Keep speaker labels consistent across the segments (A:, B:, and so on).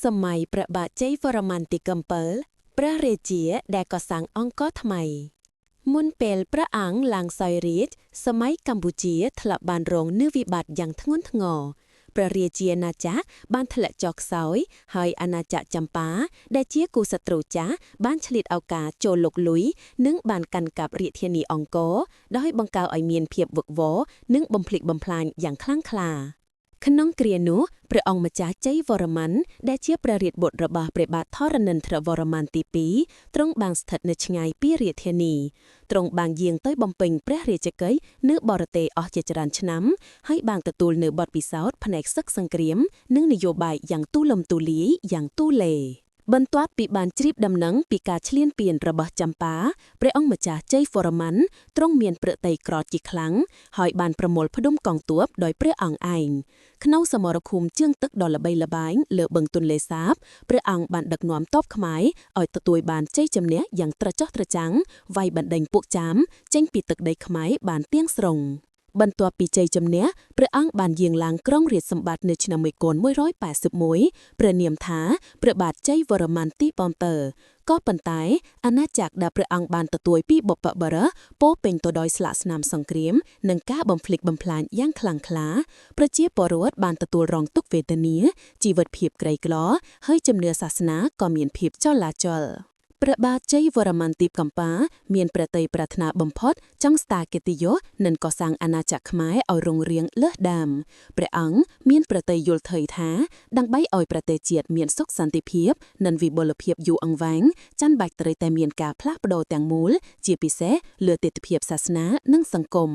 A: សម័យព្រះបាទជ័យវរ្ម័នទី7ព្រះរាជាដែលកសាងអង្គរថ្មី មុនពេលព្រះអង្គឡើងសោយរាជ្យសម័យកម្ពុជាធ្លាប់បានរងនូវវិបត្តិយ៉ាងធ្ងន់ធ្ងរព្រះរាជាណាចក្របានធ្លាក់ចុះខ្សោយហើយអាណាចក្រចម្ប៉ាដែលជាគូសត្រូវចាស់បានឆ្លៀតឱកាសចូលលុកលុយនិងបានកាន់កាប់រាជធានីអង្គរដោយបង្កឲ្យមានភាពវឹកវរនិងបំផ្លិចបំផ្លាញយ៉ាងខ្លាំងក្លា ក្នុងគ្រានោះព្រះអង្គម្ចាស់ជ័យវរ្ម័នដែលជាព្រះរាជបុត្ររបស់ព្រះបាទធរណិន្ទ្រវរ្ម័នទី2ទ្រង់បានស្ថិតនៅឆ្ងាយពីរាជធានីទ្រង់បានយាងទៅបំពេញព្រះរាជកិច្ចនៅបរទេសអស់ជាច្រើនឆ្នាំហើយបានទទួលនូវបទពិសោធន៍ផ្នែកសឹកសង្គ្រាមនិងនយោបាយយ៉ាងទូលំទូលាយយ៉ាងទូលេបន្ទាប់ពីបានជ្រាបដំណឹងពីការឈ្លានពានរបស់ចម្ប៉ាព្រះអង្គម្ចាស់ជ័យវរ្ម័នទ្រង់មានព្រះទ័យក្រោធជាខ្លាំងហើយបានប្រមូលផ្ដុំកងទ័ពដោយព្រះអង្គឯង ក្នុងសមរភូមិជើងទឹកដ៏ល្បីល្បាញលើបឹងទន្លេសាបព្រះអង្គបានដឹកនាំទ័ពខ្មែរឲ្យទទួលបានជ័យជំនះយ៉ាងត្រចះត្រចង់វាយបណ្ដេញពួកចាមចេញពីទឹកដីខ្មែរបានទាំងស្រុងបន្ទាប់ពីជ័យជំនះព្រះអង្គបានយាងឡើងគ្រងរាជសម្បត្តិនៅឆ្នាំ1181ព្រះនាមថាព្រះបាទជ័យវរ្ម័នទី7ក៏ប៉ុន្តែអាណាចក្រដែលព្រះអង្គបានទទួលពីបុព្វបុរសពោរពេញទៅដោយស្លាកស្នាមសង្គ្រាមនិងការបំផ្លិចបំផ្លាញយ៉ាងខ្លាំងក្លាប្រជាពលរដ្ឋបានទទួលរងទុក្ខវេទនាជីវិតភាពក្រីក្រហើយជំនឿសាសនាក៏មានភាពចលាចលព្រះបាទជ័យវរ្ម័នទីកំប៉ាមានព្រះទ័យប្រាថ្នាបំផុតចង់ស្ដារកិត្តិយសនិងកសាងអាណាចក្រខ្មែរឲ្យរុងរឿងលើសដើមព្រះអង្គមានព្រះទ័យយល់ឃើញថាដើម្បីឲ្យប្រទេសជាតិមានសុខសន្តិភាពនិងវិបុលភាពយូរអង្វែងចាំបាច់ត្រូវតែមានការផ្លាស់ប្ដូរទាំងមូលជាពិសេសលើទិដ្ឋភាពសាសនានិងសង្គម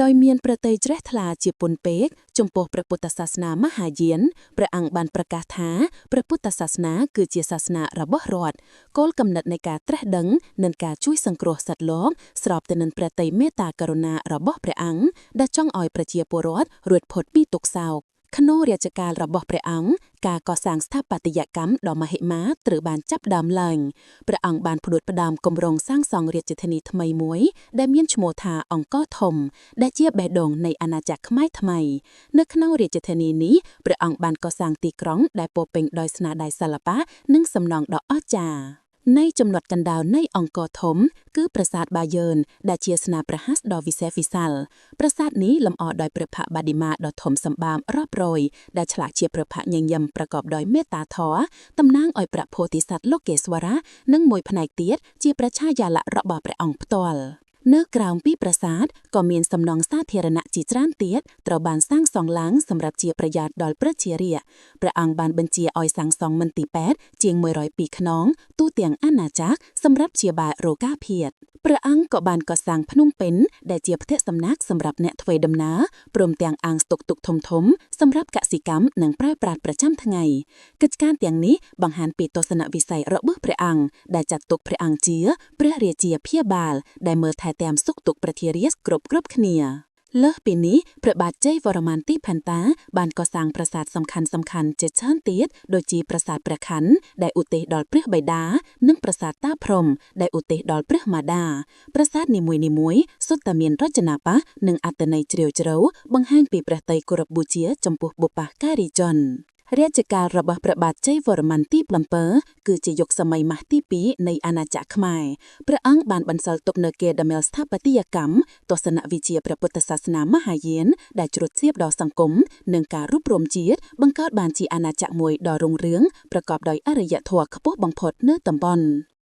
A: ដោយមានព្រះទ័យជ្រះថ្លាជាពន់ពេកចំពោះព្រះពុទ្ធសាសនាមហាយានព្រះអង្គបានប្រកាសថាព្រះពុទ្ធសាសនាគឺជាសាសនារបស់រដ្ឋគោលគំនិតនៃការត្រាស់ដឹងនិងការជួយសង្គ្រោះសត្វលោកស្របទៅនឹងព្រះទ័យមេត្តាករុណារបស់ព្រះអង្គដែលចង់ឲ្យប្រជាពលរដ្ឋរួចផុតពីទុក្ខសោកក្នុងរាជកាលរបស់ព្រះអង្គការកសាងស្ថាបត្យកម្មដ៏មហិមាត្រូវបានចាប់ផ្ដើមឡើងព្រះអង្គបានផ្ដួចផ្ដើមគម្រោងសាងសង់រាជធានីថ្មីមួយដែលមានឈ្មោះថាអង្គរធំដែលជាបេះដូងនៃអាណាចក្រខ្មែរថ្មីនៅក្នុងរាជធានីនេះព្រះអង្គបានកសាងទីក្រុងដែលពោរពេញដោយស្នាដៃសិល្បៈនិងសំណង់ដ៏អស្ចារ្យនៃចំណុចកណ្ដាលនៃអង្គរធំគឺប្រាសាទបាយ័នដែលជាស្នាព្រះហស្ថដ៏វិសេសវិសាលប្រាសាទនេះលម្អដោយព្រះភបដិមាដ៏ធំសម្បើមរាប់រយដែលឆ្លាក់ជាព្រះភញញឹមប្រកបដោយមេត្តាធម៌តំណាងឲ្យព្រះពោធិសត្វលោកេស្វរៈនិងមួយផ្នែកទៀតជាព្រះឆាយាល័ក្ខណ៍របស់ព្រះអង្គផ្ទាល់នៅក្រោមពីប្រាសាទក៏មានសំណង់សាធារណៈជាច្រើនទៀតត្រូវបានសាងសង់ឡើងសម្រាប់ជាប្រយោជន៍ដល់ប្រជារាស្ត្រព្រះអង្គបានបញ្ជាឲ្យសាងសង់មន្ទីរពេទ្យជាង102ខ្នងទូទាំងអាណាចក្រសម្រាប់ព្យាបាលរោគាភេទព្រះអង្គក៏បានកសាងភ្នំពេញដែលជាផ្ទះសំណាក់សម្រាប់អ្នកធ្វើដំណើរព្រមទាំងអាងស្តុកទុកធំៗសម្រាប់កសិកម្មនិងប្រើប្រាស់ប្រចាំថ្ងៃកិច្ចការទាំងនេះបង្ហាញពីទស្សនវិស័យរបស់ព្រះអង្គដែលចាត់ទុកព្រះអង្គជាព្រះរាជាព្យាបាលដែលមើលថែទាំសុខទុក្ខប្រជារាស្ត្រគ្រប់ៗគ្នាលើសពីនេះព្រះបាទជ័យវរ្ម័នទីផាន់តាបានកសាងប្រាសាទសំខាន់ៗជាច្រើនទៀតដូចជាប្រាសាទព្រះខ័នដែលឧទ្ទិសដល់ព្រះបិតានិងប្រាសាទតាព្រហ្មដែលឧទ្ទិសដល់ព្រះមាតាប្រាសាទនីមួយៗសុទ្ធតែមានរចនាបថនិងអត្ថន័យជ្រាលជ្រៅបង្ហាញពីព្រះទ័យគោរពបូជាចំពោះបុព្វការីជនរាជកាលរបស់ព្រះបាទជ័យវរ្ម័នទី7គឺជាយុគសម័យមាសទី2នៃអាណាចក្រខ្មែរព្រះអង្គបានបន្សល់ទុកនូវកេរដំណែលស្ថាបត្យកម្មទស្សនវិជ្ជាព្រះពុទ្ធសាសនាមហាយានដែលជ្រុតជ្រាបដល់សង្គមនិងការរួបរวมជាតិបង្កើតបានជាអាណាចក្រមួយដ៏រុងរឿងប្រកបដោយអរិយធម៌ខ្ពស់បំផុតនៅតំបន់។